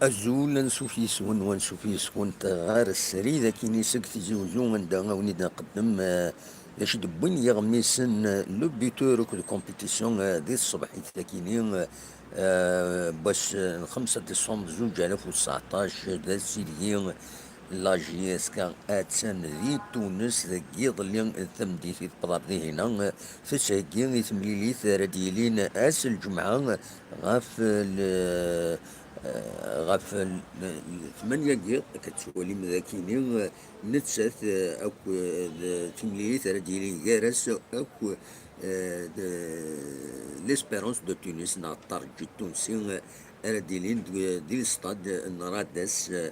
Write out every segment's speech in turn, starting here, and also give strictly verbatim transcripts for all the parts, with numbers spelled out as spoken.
Azul, ansuf yes-wen, wansuf yes-went ɣer srid akkin seg Tizi Uzzu, anda a wen-id-nqeddem, eh, d acu d-wwin yiɣmisen, eh, le buteur akked compétition, eh, di tṣebḥit akkin, eh, eh, n wass, eh, n xemsa décembre zuǧ alaf u tseɛṭac, d asideg la J S K attan di Tunes deg yiḍelli tameddit i tewweḍ ar dihina, eh, tettheggi i temlilit ara d-yilin ass n lǧemɛa ɣef le-, eh, ɣef le-, tmanya-agi, akka tettwalim d akini, eh, nettat, eh, akk, eh, d timlilit ara d-yilin gar-as akk, eh, d l'Espérance de Tunis neɣ Ṭṭarǧi Tunsi, eh, ara d-ilin deg, di lestad n Radès, eh,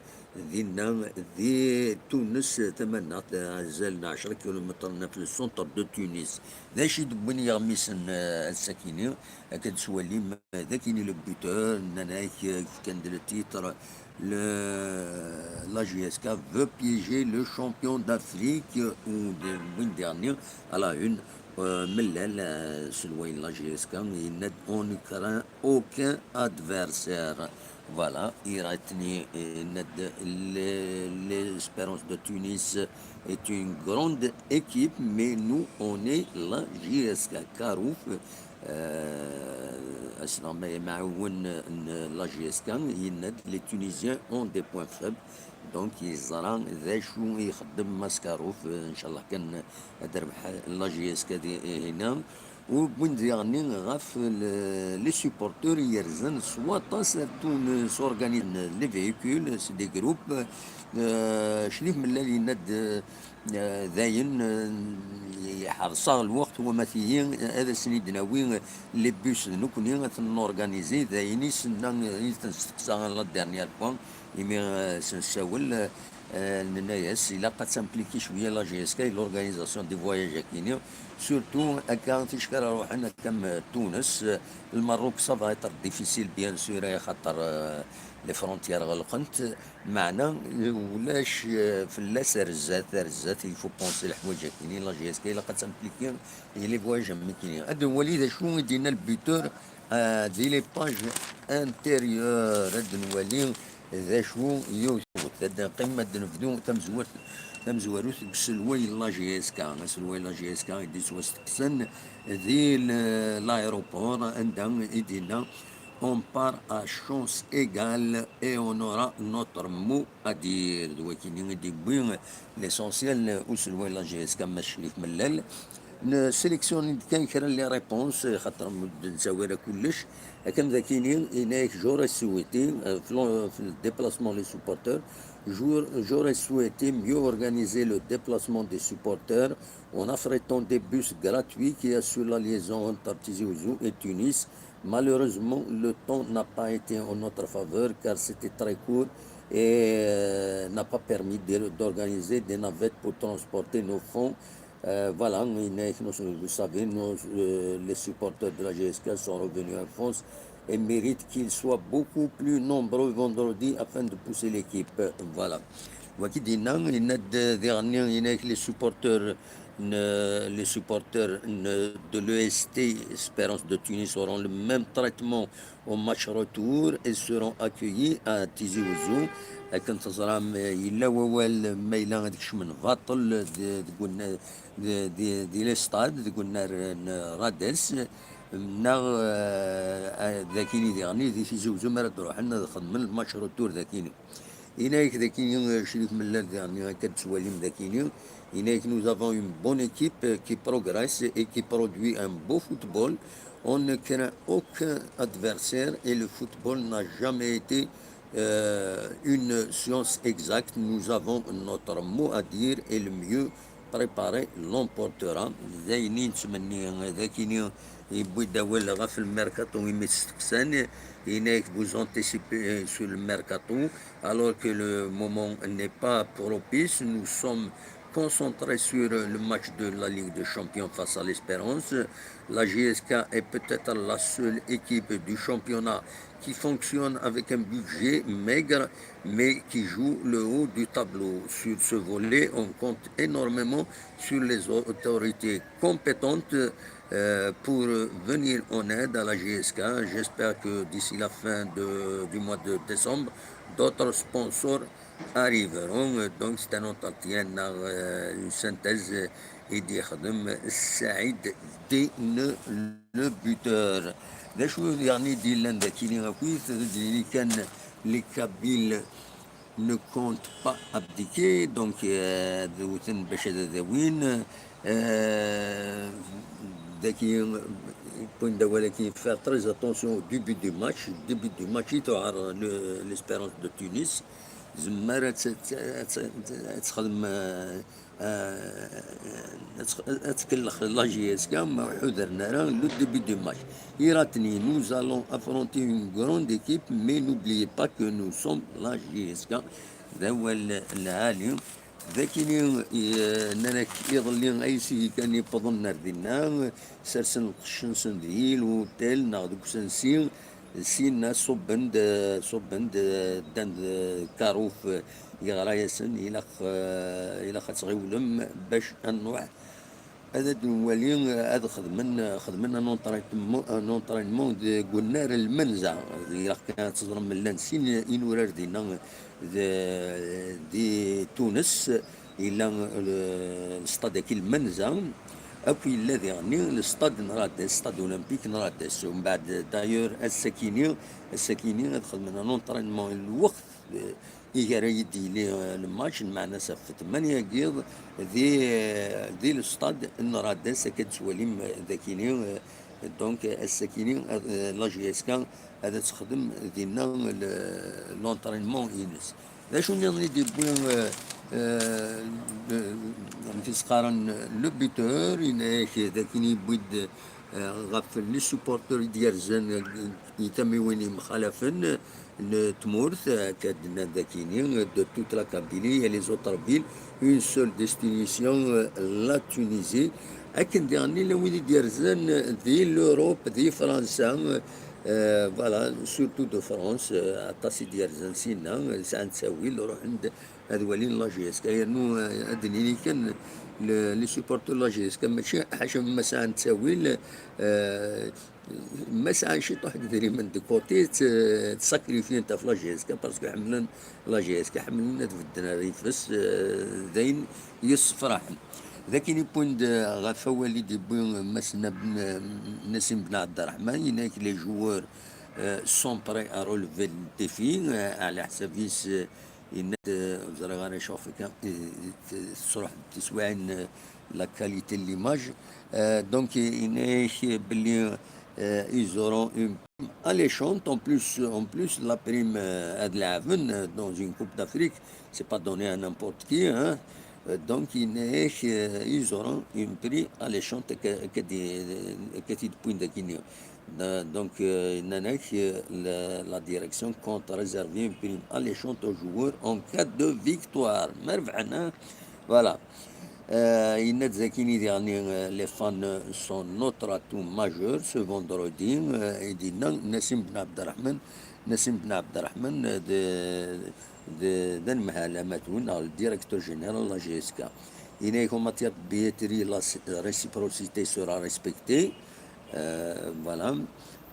dinna di Tunes tamaneɣt, eh, azal n ɛecra kilumetren ɣef le centre de Tunis. D acu i d-wwin yiɣmisen, eh, ass-akini? Akka d-tettwalim, eh, d akini le buteur, nnan-ak, eh, fkan-d le titre, le, la J S K veut piéger le champion d'Afrique, ou de, win diɣenni, à la une, euh, Mellal, euh, aselway n la J S K, yenna-d, on ne craint aucun adversaire. Voilà, il a tenu, euh, yenna-d, le-, l'Espérance de Tunis est une grande équipe, mais nous, on est la J S K. Karouf, euh, asneɣmay amɛawen n la J S K, yenna-d, les Tunisiens ont des points faibles. Donc, yeẓra d acu i ixeddem Mass Karouf, euh, ncallah kan ad d-terbeḥ la J S K dihina. U wwin diɣenni ɣef le-, les supporters yerzan s waṭas ar Tunes organisen les véhicules, c'est des groupes. Euh, Crif Mellal yenna-d, euh, dayen, euh, yeḥreṣ-aɣ lweqt wamatiyi, ad asen-id-nawi les bus d nekni ad ten-organiser, dayen i s-nenna, i ten-nesteqsa la dernière fois, imi, euh, s-nessawel, euh, euh, nenna-yas, ilaq ad timpliki cwiya la J S K i l'organisation des voyages akini, surtout akka ticki ara ruḥen akka am Tunes, euh, Lmerruk, ça va être difficile, bien sûr, axaṭer, euh, les frontières ɣelqent, meɛna, euh, ulac, euh, fell-as ar zdat, ar zdat, il faut penser leḥwayeǧ akini, la J S K ilaq ad timpliki i les voyages am akini. Ad nwali d acu i d-yenna le buteur, euh, di les pages intérieures, ad nwali d acu yiwet. Ad neqqim, ad nebdu tamezwart, tamezwarut deg uselway n la J S K. Aselway n la J S K i d-yettwasteqsan di le-, l'aéroport, anda i d-yenna, on part à chance égale et on aura notre mot à dire. D wakini i d-yewwi l'essentiel uselway n la J S K, Mass Crif Mellal. Nseleksyuni-d kan kra n les réponses, xaṭer ur d-nettawi ara kullec. Akken d akini, yenna-yak, j'aurais souhaité, euh, fi le, fi le déplacement les supporters, j'aur-, j'aurais souhaité mieux organiser le déplacement des supporters en affrétant des bus gratuits qui assurent la liaison entre Tizi Ouzou et Tunis. Malheureusement, le temps n'a pas été en notre faveur car c'était très court et, euh, n'a pas permis de, d'organiser des navettes pour transporter nos fonds. Euh, voilà, vous savez, nous, euh, les supporters de la J S K sont revenus en force et méritent qu'ils soient beaucoup plus nombreux vendredi afin de pousser l'équipe. Voilà. Waki d-yenna, yenna-d diɣenni, yenna-yak les supporters n, les supporters n, de l'E S T Espérance de Tunis auront le même traitement au match retour et seront accueillis à Tizi Ouzou. Akken teẓram, yella wawal ma yella ad kecmen baṭel de, deg unna-, de, de, di les stades, deg unnar n Radès, neɣ, eh, d akini diɣenni di Tizi Ouzou mi ara d-ruḥen ad xedmen le match retour d akini. Yenna-yak d akini, eh, Crif Mellal diɣenni, akka d-tettwalim d akini. Yenna-yak, nous avons une bonne équipe, eh, qui progresse et qui produit un beau football. On ne craint aucun adversaire et le football n'a jamais été, euh, une science exacte. Nous avons notre mot à dire et le mieux préparé l'emportera. D ayen i nettmenni, d akini yewwi-d awal ɣef le mercato imi t-steqsan. Yenna-yak, vous anticipez sur le mercato alors que le moment n'est pas propice. Nous sommes concentrés sur le match de la Ligue des Champions face à l'Espérance. La J S K est peut-être la seule équipe du championnat qui fonctionne avec un budget maigre, mais qui joue le haut du tableau. Sur ce volet, on compte énormément sur les autorités compétentes euh, pour venir en aide à la G S K. J'espère que d'ici la fin de, du mois de décembre, d'autres sponsors arriveront. Donc, c'est un entretien, euh, une synthèse, euh, i d-yexdem Saïd Din, le buteur. D acu yeɛni d-yellan d akini akkit, d yini kan, les Kabyles ne comptent pas abdiquer, donc, euh, d wten bac ad awin, euh, daki, point d awal-agi, faire très attention au début du match. Début du match i tuɛer le, l'Espérance de Tunis. Zemmer ad tt-, ad tt-, ad texdem, euh, euh, ad tx-, ad tkellex la J S K, ma ḥudren ara le début du match. Iratni, nous allons affronter une grande équipe, mais n'oubliez pas que nous sommes la J S K. D awal lɛali. D akini, eh, nnan-ak iḍelli ay sigi kan yewwḍen ar dinna, sersen lqecc-nsen di l'hôtel neɣ deg usensi, sinna ṣubben-d, ṣubben-d, ddan-d, Karuf, yeɣra-yasen, ilaq, eh, ilaq ad tɣiwlem bac ad nruḥ ad d-nwali, eh, ad xedmen, xedmen un entraînement, un entraînement deg unnar n lmenza. Ilaq kan ad teẓrem, llan sin inurar dinna d-, di Tunes, yella, eh, lestad-agi lmenza, akk yella diɣenni lestad n Radès, stade olympique n Radès. Umbeɛd, d'ailleurs, ass-akini, ass-akini ad xedmen un entraînement n lweqt, eh, igar ad d-yili, eh, lmatch, lmeɛna s ɣef tmanya n yiḍ di, eh, di lestad n Radès, akka d-tettwalim, eh, dakini, eh, donc, ass-akini, eh, la J S K ad texdem dinna le-, l'entraînement-ines. D acu nniḍen i d-yewwi, eh, eh, le-, amek i s-qqaren, le buteur, yenna-ak d akken yewwi-d, eh, ɣef les supporters i d-yerzan, eh, i tamiwin yemxalafen n tmurt, eh, akka d-nnan dakini, de toute la Kabylie et les autres villes, une seule destination, eh, la Tunisie. Akken diɣen llan wid i d-yerzan di l'Europe, di Fransa, eh, voilà, surtout de France, eh, aṭas i d-yerzan sinna, eh, sɛan ttawil, ruḥen-d ad walin la J S K. Yernu, eh, ad d-nini kan, le-, les supporters de la J S K, mačči ḥaca ma sɛan ttawil, eh, ma sɛan ciṭuḥ n yedrimen de côté, tt-, ttsakrifyen ɣef la J S K, parce que ḥemmlen la J S K, ḥemmlen ad bedden rrif-s, eh, d ayen yessefraḥen. D akken yewwin-d, eh, ɣef wawal i d-yewwi Mass Nab-, Nassim Ben Abderrahman, yenna-ak les joueurs, eh, sont prêts à relever le défi, eh, ɛla ḥsab-is, eh, yenna-d, eh, ur ẓriɣ ara acu ɣef akka, eh, tesruḥ teswiɛin, eh, la qualité de l'image. Eh, donc, yenna-ak belli, eh, ils auront une prime alléchante. En plus, en plus, la prime, eh, ad lɛaben, eh, dans une Coupe d'Afrique, c'est pas donné à n'importe qui, hein. Eh, donc, yenna-ak, eh, ils auront une prime alléchante, akka, akka d-, akka t-id-wwin dagi. Da-, donc, eh, yenna-ak, eh, la, la direction compte réserver une prime alléchante aux joueurs en cas de victoire. Ma rebḥen, hein. Voilà. Eh, yenna-d dakini diɣen, eh, les fans sont notre atout majeur ce vendredi, eh, i d-yenna Nassim Ben Abderrahman. Nassim Ben Abderrahman, eh, d, d, d anemhal amatu, neɣ le directeur général de la J S K. Yenna-ak en matière de billetterie, la s-, réciprocité sera respectée. Euh, voilà.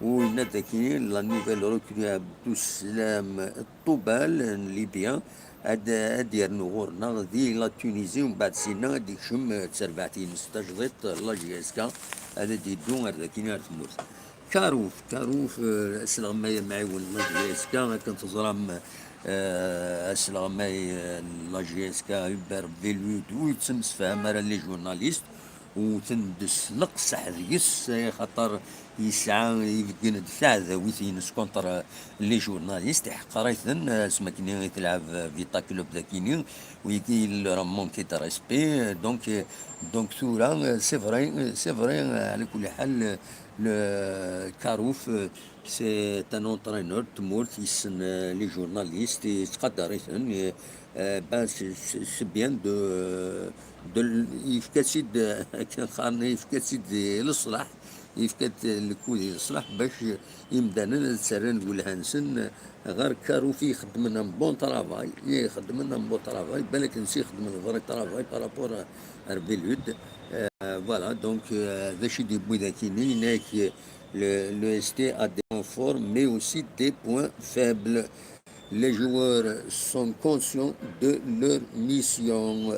U yenna-d akini, la nouvelle recrue Abdou Salam Toubal n Libya, ad, ad d-yernu ɣur-neɣ di la Tunisie, umbeɛd sinna ad d-ikcem, eh, d tarbaɛt-ines tajdiṭ, la J S K, ad d-yeddu ar dakini ar tmurt. Karuf, Karuf, eh, asleɣmay amɛiwen n la J S K, akken teẓram, eh, asleɣmay, eh, n la J S K, Hubert Velud, ur yettemsefham ara les journalistes, wten-d s leqseḥ deg-s, axaṭer yesɛa, ibeggen-d taɛdawit-ines contre les journalistes, iḥqer-iten, asmi akken i telɛeb Vita Club dakini, wigi il leur a manqué de respect, donc, donc tura, c'est vrai, c'est vrai, ɛla kulli ḥal, le Karuf, c'est un entraîneur n tmurt, yessen, euh, les journalistes, yettqadar-iten, euh, ben, c'est, c'est, c'est bien de, de l-, yefka-tt-id, akken qqaren, yefka-tt-id di leṣlaḥ, yefka-tt le coup di leṣlaḥ bac imdanen ad tt-rren deg welha-nsen ɣer Karuf i ixeddmen un bon travail, i ixeddmen un bon travail, balak nsi ixeddmen vrai travail par rapport à, à Belhud. Euh, voilà, donc, euh, d acu i d-yewwi dagi-nni, yenna-ak, le, le S T a des points forts, mais aussi des points faibles. Les joueurs sont conscients de leur mission.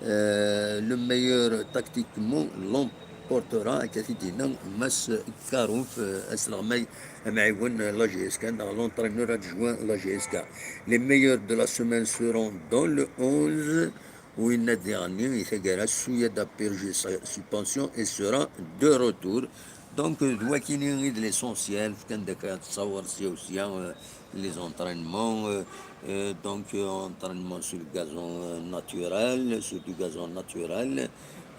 Euh, le meilleur tactiquement l'emportera, akka i d-yenna Mass Karouf, euh, asleɣmay amɛiwen la J S K, neɣ l'entraîneur adjoint la J S K. Les meilleurs de la semaine seront dans le onze. Winna diɣenni i taggara, Souyad a purgé sa suspension et sera de retour. Donc, euh, d wakini i d l'essentiel, fkan-d akka ad tessaweḍ sya u sya, euh, les entraînements, euh, euh, donc, euh, entraînement sur le gazon, euh, naturel, sur du gazon naturel.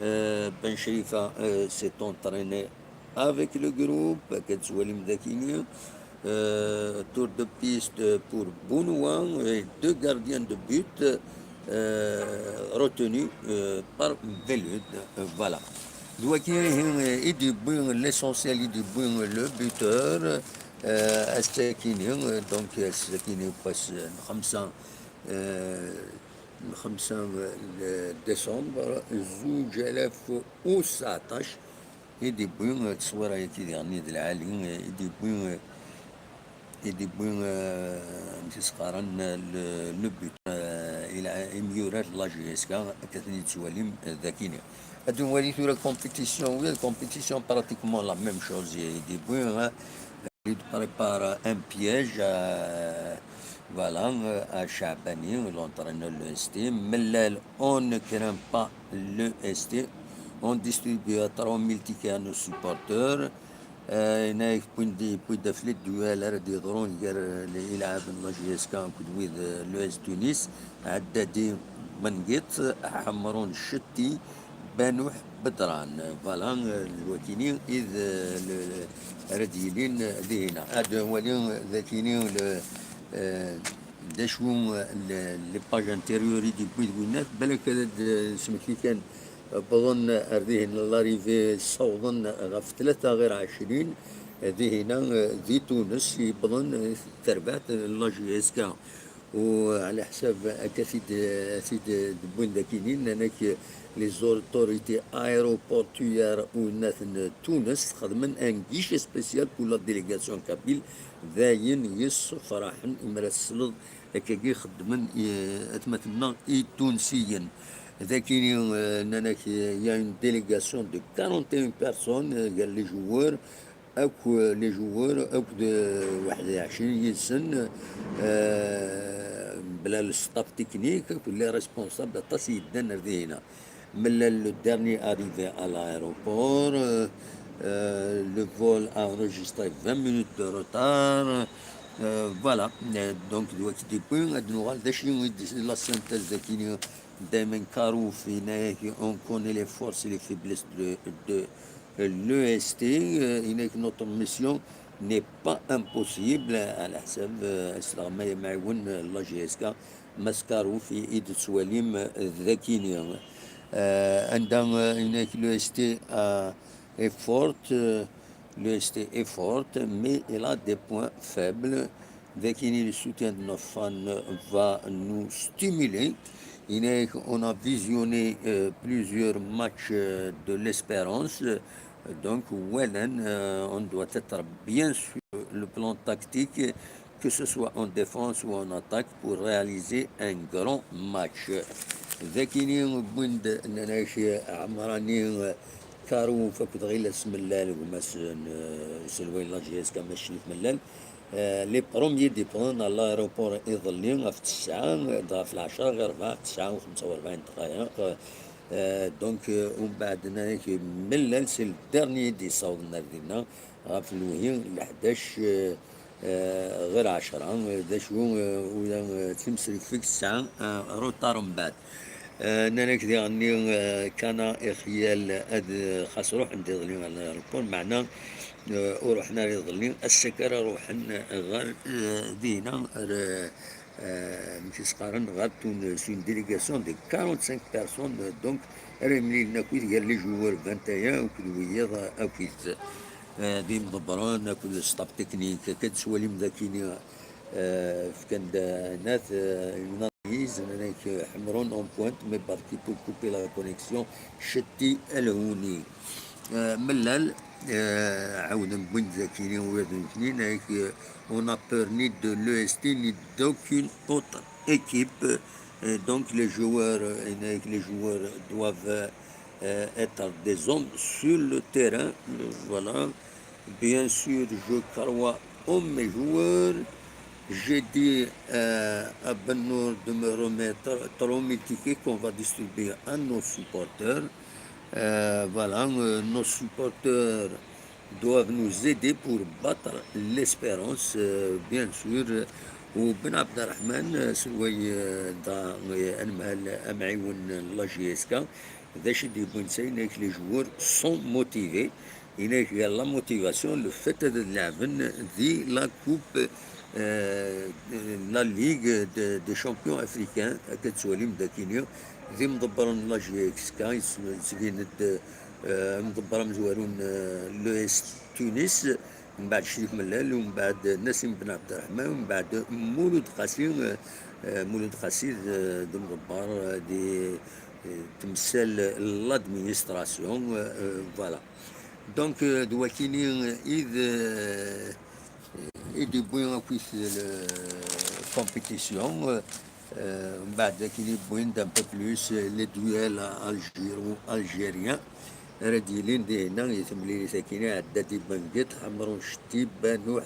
Euh, Ben Cherifa, euh, s'est entraîné avec le groupe, akka tettwalim dakini. Euh, tour de piste pour Benoît et deux gardiens de but, euh, retenus, euh, par Belud. Euh, voilà. D wakini, euh, i d-yewwi l'essentiel, i d-yewwi le buteur, euh, ass-akini, euh, donc, ass-akini, pass, euh, xemsa, euh, xemsa, euh, décembre, zuǧ alaf u tseɛṭac. I d-yewwi, eh, tteswira-agi diɣen d lɛali, eh, i d-yewwi, eh, i d-yewwi, eh, amek i s-qqaren, eh, le, le but, eh, i lɛ-, imyurar n la J S K, akka ten-id-tettwalim, eh, dakini. Ad nwali tura compétition, oui, compétition pratiquement la même chose, eh, i d-yewwi, eh, il prépare un piège, euh, voilà, euh, à Chabani, l'entraîneur de l'E S T. Mellal, on ne craint pas l'E S T. On distribue trois mille tickets à nos supporters. Euh, yenna-ak wwin-d, wwin-d aflid duel ara d-yeḍrun gar, euh, ilɛaben n la J S K akked wid, euh, l'U S Tunis, Ɛeddadi Mengiṭ, Ḥemrun Cetti, Banuḥ Bedran. Voilà, euh, d wakini i d, euh, le, le, ara d-yilin, euh, dihina. Ad nwali, euh, d akini, le, euh, d acu, euh, le, les pages intérieures i d-yewwi d winnat, balak ad d-, euh, smekti kan, euh, wwḍen ar dihin, l'arrivée ssawḍen ɣef tlata ɣir ɛecrin, euh, dihina, euh, di Tunes, yewwḍen, euh, terbaɛt, euh, n la J S K. وعلى حساب أكاسيد، أسيد بوين داكينين، لأنك les autorités aéroportuaires وناث تونس خدمن un guichet spécial pour la délégation kabyle. داين يسفراحن إمرا السلط أكاكي خدمن، إيه، أتمتنا إي تونسيين. ذاكيني، آه، ناناك، il y a une délégation de quarante et une personnes، آه، قال les joueurs، أكو les joueurs، أكو د-، واحد عشرين يسن، آه، بلا le staff technique، أكو les responsables، aṭas yeddan ar dihina. Mella le dernier arrivé à l'aéroport, euh, euh, le vol a enregistré vingt minutes de retard. Euh, voilà. Euh, donc, d wagi i d-yewwi, ad nuɣal d acu i d la synthèse dakini. Dayman Karouf, il a dit, on connaît les forces et les faiblesses de, de l'E S T, euh, il a dit, notre mission n'est pas impossible, على حساب, euh, asleɣmay amɛiwen, euh, la J S K, Mass Karouf, i, i d-tettwalim, euh, dakini. Euh, anda, euh, il a dit, l'E S T, euh, est forte, euh, l'E S T est forte, mais elle a des points faibles. Dakini, le soutien de nos fans va nous stimuler. Il a dit, on a visionné, euh, plusieurs matchs, euh, de l'Espérance. Donc, Wellen, euh, on doit être bien sûr le plan tactique, que ce soit en défense ou en attaque, pour réaliser un grand match. Dakini, wwin-d, nnan-ak, Ɛemrani, Karouf akked Ɣilas Mellal, gma-s n, euh, uselway n la J S K, Mass Cerif Mellal. Euh, les premiers dépendent à l'aéroport iḍelli ɣef ttesɛa, ɣef lɛecṛa ɣir ṛebɛa, ttesɛa u xemsa u rebɛin dqayeq. Euh, donc, euh, umbeɛd nnan-ak Mellal, c'est le dernier i d-yessawḍen ar dinna, ɣef lewhi leḥdac, euh, euh, ɣir ɛecṛa, euh, d acu, euh, ula, euh, timsriffegt tesɛa, euh, retard umbeɛd. Euh, nnan-ak diɣenni, euh, Kana Ixyal ad, euh, xas ruḥen-d iḍelli ɣer l'aéroport, meɛna, euh, ur ruḥen ara iḍelli, ass-agi ara ruḥen ɣer, euh, dinna, ar, euh, amek i s-qqaren, ɣer Tunes, une délégation de quarante-cinq personnes, euh, donc, ara yemlilen akkit gar les joueurs vingt et un akked wiyaḍ akkit, euh, d imḍebbren akked le staff technique, akka tettwalim dakini, euh, fkan-d, euh, nat, euh, une Anaïs, anaïs, euh, Hamron en pointe, mais parti pour couper la connexion, Chetti Elhouni. Euh, Mellal, euh, عاودن بوين ذاكيني ويدن كنين، avec, euh, on a peur ni de l'E S T, ni d'aucune autre équipe. Euh, donc les joueurs, euh, les joueurs doivent, euh, être des hommes sur le terrain. Euh, voilà. Bien sûr, je crois en mes joueurs. J'ai dit, euh, à Benoît de me remettre trois mille tickets qu'on va distribuer à nos supporters. Euh, voilà, euh, nos supporters doivent nous aider pour battre l'Espérance, euh, bien sûr. وبن عبد الرحمن, euh, سوي, euh, دا, euh, المهل أمعيون la J S K. ذا شي دي بوينسين, les joueurs sont motivés. Il y a la motivation, le fait de la di la coupe, euh, la Ligue de, des champions africains, كتسواليم داكينيو, ذي مدبرون la J S K, يتبين, euh, مدبر مزوارون, euh, l'E S Tunis, من بعد شريف ملال, ومن بعد نسيم بن عبد الرحمن, ومن بعد مولود قاسي, euh, مولود قاسي, euh, دي مدبر, euh, دي, euh, تمثال l'administration, euh, euh, voilà. Donc, euh, دواتيني إذ, euh, إذ يبوي أكويس la compétition, euh, euh, من بعد كي يبوين d'un peu plus, euh, les duels algéro-algériens. راه ديلين دي هنا يتمليلي ساكيني عدادي بنقيت عمرو شتي بانوح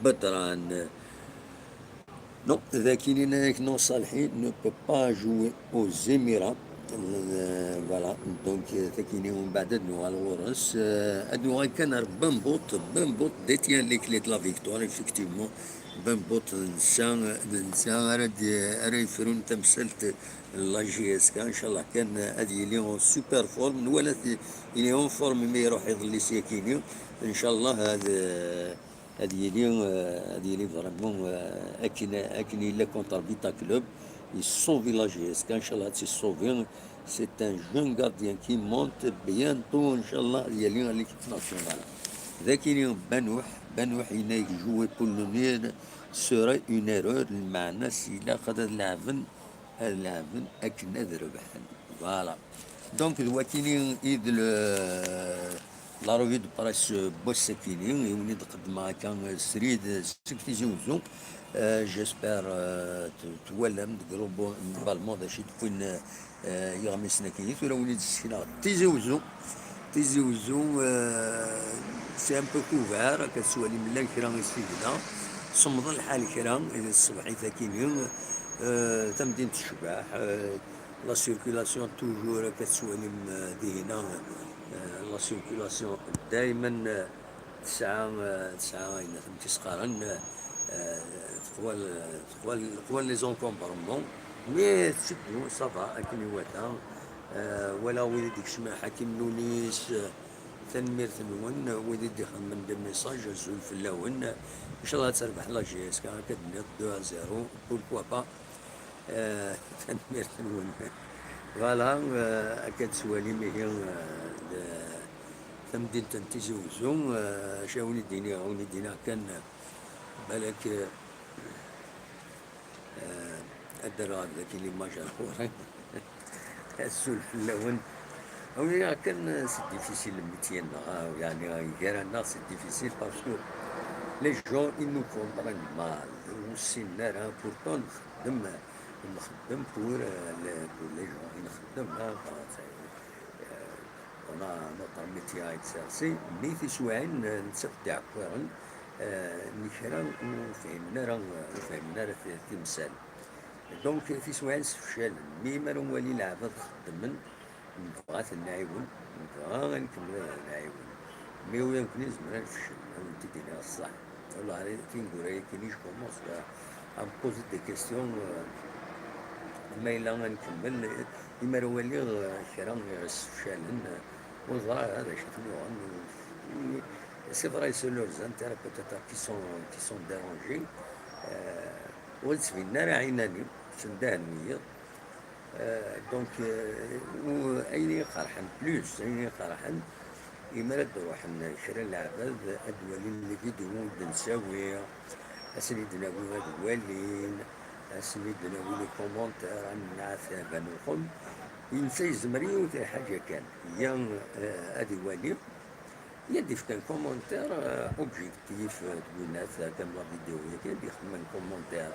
بدران. Non, ذاكيني نايك نو صالحي ne peut pas jouer aux Émirats. Euh, voilà, donc, euh, ذاكيني ومن بعد نوال غورس, euh, نوال كان بنبوط, بنبوط détient les clés de la victoire, effectivement. بنبوط نسا, نسا راه دي, راه يفرون تمثلت la J S K, إن شاء الله كان هذه لي en super forme, ولا il est en forme, mais يروح يظل ساكيني. إن شاء الله هذا هاد يلي, آه، هاد يلي فريمون, آه، اكن اكن الا كونتر بيتا كلوب يصوفي لا جي اس كا، ان شاء الله تيصوفي. C'est un jeune gardien qui monte bientôt, ان شاء الله يلي ليكيب ناسيونال. ذاكيني بنوح, بنوح ينايك جوي بولونير serait une erreur, المعنى سيلا قد لعبن هاد لعبن اكن ذ ربحن. Voilà. Donc, d wakini i d le, la revue de presse n wass-akini, i wen-d-qeddmeɣ akka srid seg Tizi Uzzu. Euh, j'espère, euh, t-, twalam deg globalement d acu i d-wwin, euh, yiɣmisen-akini. Tura wen-d-ssekneɣ Tizi Uzzu. Tizi Uzzu, euh, c'est un peu couvert, akka tettwalim llan kra isigna. Semmeḍ lḥal kra, d ṣṣbeḥit-akini. Euh, tamdint tecbeḥ, euh, la circulation toujours, akka tettwalim, euh, dihina, euh, la circulation daymen, euh, tesɛa, euh, tesɛa ayen akken tt-isqaren, euh, teqwa, teqwa, teqwa les encombrements, mais tetteddu, ça va, akken iwata. Euh, wala wid i d-ikecmen Ḥakim Nunis, euh, tanemmirt-nwen, wid i d-ixedmen des messages, azul fell-awen. Inchallah ad terbeḥ la J S K, akka d-nniḍ deux à zéro, pourquoi pas. Eh, tanemmirt-nwen. Voilà, eh, akka d-tettwalim ihi, eh, d-, tamdint n Tizi Uzzu, eh, acu ara wen-id-iniɣ, ara wen-id-iniɣ kan, eh, balak, eh, eh, ad d-rreɣ dagi l'image ar ɣur-i. Azul fell-awen. Ara wen-iniɣ kan, eh, c'est difficile le métier-nneɣ, ah, yeɛni, gar-aneɣ, c'est difficile parce que les gens, ils nous comprennent mal. Ur ssinen ara, pourtant, Nxeddem, nxeddem pour, euh, les, pour les gens. I nxeddem, ah, euh, on a notre métier à exercer, mais tiswiɛin, euh, nettaf-d iɛekkiren, euh, n kra ur fhimen ara, ur fhimen ara ti-, timsal. Donc, tiswiɛin sefcalen. Mi ara nwali leɛbad xeddmen, Nebɣa ad ten-nɛiwen, nebɣa ad nkemmel ad nɛiwen. Mi ur nekkni nezmer ad nefcel, ad wen-t-id-iniɣ ṣṣeḥ. Wala, tineggura-agi-nni, je commence à, à me poser des questions, euh, ma yella ad nkemmel, imi ara waliɣ, euh, kra issefcalen, euh, ur ẓriɣ ara d acu i ten-yuɣen. C'est vrai, c'est leurs intérêts peut-être qui sont, qui sont dérangés. Euh, ur d-ttbinen ara ɛinani, ttendahnen wiyiḍ. Euh, donc, euh, u-, ayen i yi-qerḥen plus, ayen i yi-qerḥen, imi ara d-ruḥen kra n leɛbad ad d-walin les vidéos i d-nettawi, ad sen-id-nawi ad walin, Asmi d-nawi les commentaires, ad nɛat aban uxem, insa yezmer yiwet lḥaǧa kan, ya, eh, ad iwali, ya d-ifkan commentaire, eh, objectif, eh, d winat, eh, kam la vidéo-yagi, ad ixdem un commentaire.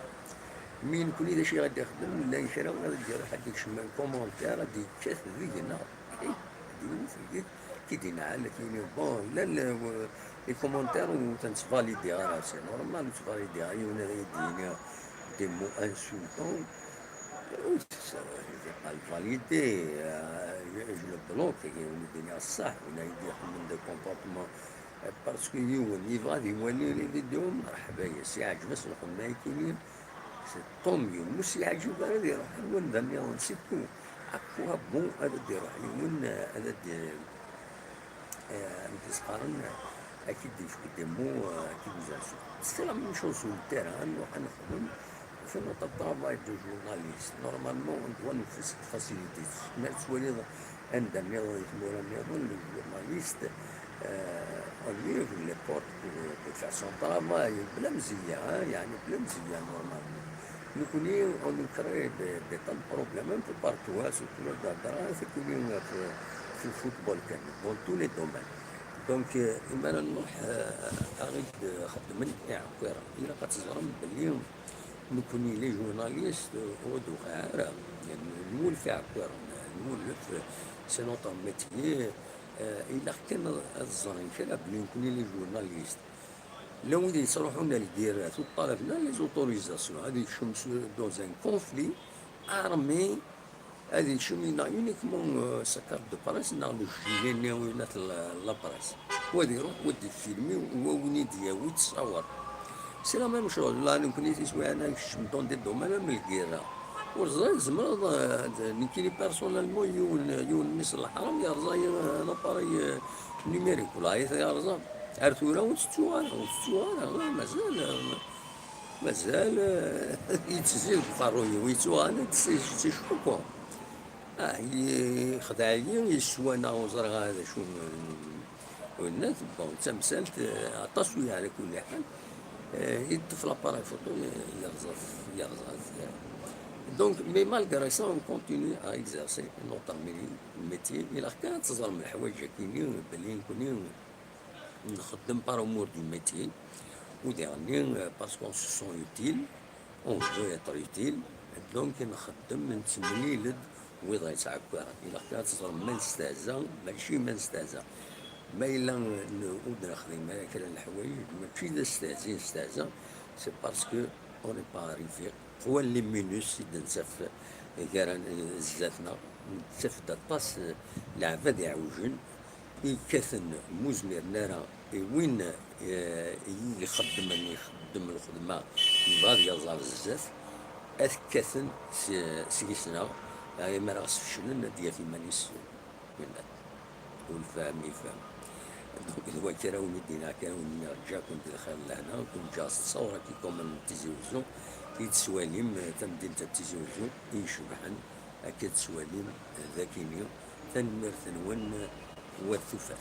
Mi nekni d acu i ɣad ixdem, llan kra ad d-iruḥ ad d-ikcem un commentaire, ad d-ikkat deg-neɣ. Ad d-iwet deg-k, ki d-inɛel, ad k-yini, bon, llan, eh, les commentaires ur ten-ttvalidi ara, c'est normal ur ttvalidi ara, yiwen ad yi-d-yini des mots insultants, ur t-, c'est pas validé, euh, je, je le bloque, yiwen ad d-yini ṣṣeḥ, win ad yi-d-ixedmen de comportement, euh, parce que yiwen yebɣa ad iwali les vidéos, merḥba yes, yeɛǧeb-as lxedma-agi-nni, c'est tant mieux. Ma ur s-yeɛǧib ara ad iruḥ ar wanda nniḍen, c'est tout. À quoi bon ad d-iruḥ yiwen, euh, ad d-, euh, amek i s-qqaren, ad k-id-yefk des mots, euh, ad k-id-izersu. C'est la même chose sur le terrain, ad nruḥ ad nexdem, on fait notre travail de journaliste. Normalement, on doit nous faci-, faciliter. Ma tettwaliḍ anda nniḍen, di tmura nniḍen, les journalistes, euh, on lui ouvre les portes pour, pour faire son travail, bla mzeyya, hein, yeɛni bla mzeyya, normalement. Nekkni, on nous crée des, des tas de problèmes un peu partout, hein, surtout la Dadra, c'est que nous, euh, في الفوتبول كان، dans tous les domaines. Donc, euh, imi ara nruḥ, euh, aɣ-id xeddmen Iɛekkiren. Ilaq ad teẓrem belli nekkni les journalistes, euh, ur d-uɣeɣ ara. Yani, nwulef Iɛekkiren, nwulef, euh, c'est notre métier. Euh, ilaq kan ad, ad ẓren kra belli nekkni les journalistes. Llan wid yettruḥun ar lgirra, tuṭṭalab-nneɣ les autorisations, ad yekcem s-, dans un conflit armé, ad yekcem yenna uniquement, euh, sa carte de presse neɣ le gilet-nni, winat la, la presse. Wa ad iruḥ, wa ad yeffilmi, wa win i d-yawi ttṣawer. C'est la même chose, la nekkni tiswiɛin-a nekcem dans des domaines am lgirra. Ur ẓriɣ, tzemreḍ, euh, d-, nekkini personnellement yiwen, yiwen mmi-s n leḥram yerẓa-yi, euh, un appareil, euh, numérique, walahi yerẓa. Ar tura ur tettuɣ ara, ur tettuɣ ara, ah, mazal, ah, mazal, ah, yettezzi deg uqerruy-iw, yettuɣal-d si, si ccuku. Ah, yexdeɛ-iyi, yeswa-naɣ, ur ẓriɣ ara d acu, ah, wennat, bon, d tamsalt, ah, aṭas wi, ɛla kulli ḥal, ah, yeṭṭef l'appareil photo, yerẓa-t, yerẓa-t. Donc, mais malgré ça, on continue à exercer notre métier. Ilaq kan ad teẓrem leḥwayeǧ-agi-nni, belli nekkni nxeddem par amour du métier, u diɣenni, euh, parce qu'on se sent utile, on veut être utile, donc nxeddem, nettemlil-d wid ɣ-yettɛekkiren. Ilaq kan ad teẓrem ma nestehza, mačči ma nestehza. Ma yella n-, ur d-nexdim ara kra n leḥwayeǧ, mačči d astehzi i nestehza, c'est parce que on n'est pas arrivé. Ṭwal les minus i d-nettaf gar-, zdat-neɣ, nettaf-d aṭas n leɛbad iɛewjen, i yekkaten ma ur zmiren ara i win, eh, i ixeddmen, ixeddem lxedma, yebɣa ad yaẓ ɣer zdat, ad t-kkaten s-, seg-s-neɣ, imi ara ɣ-sfeclen, ad d-yaf iman-is, yenna-d. Ur nfehhem, yefhem. Donc, d wa kra umi d-iniɣ, kra umi d-iniɣ, ǧǧa-ken di lxir d lehna, ken ǧǧiɣ s ttṣawra-ki comme n Tizi Wezzu, i d-tettwalim, eh, tamdint n Tizi Wezzu, i icebḥen, akka d-tettwalim, eh, dagini. Tanemmirt-nwen, eh, war tufat.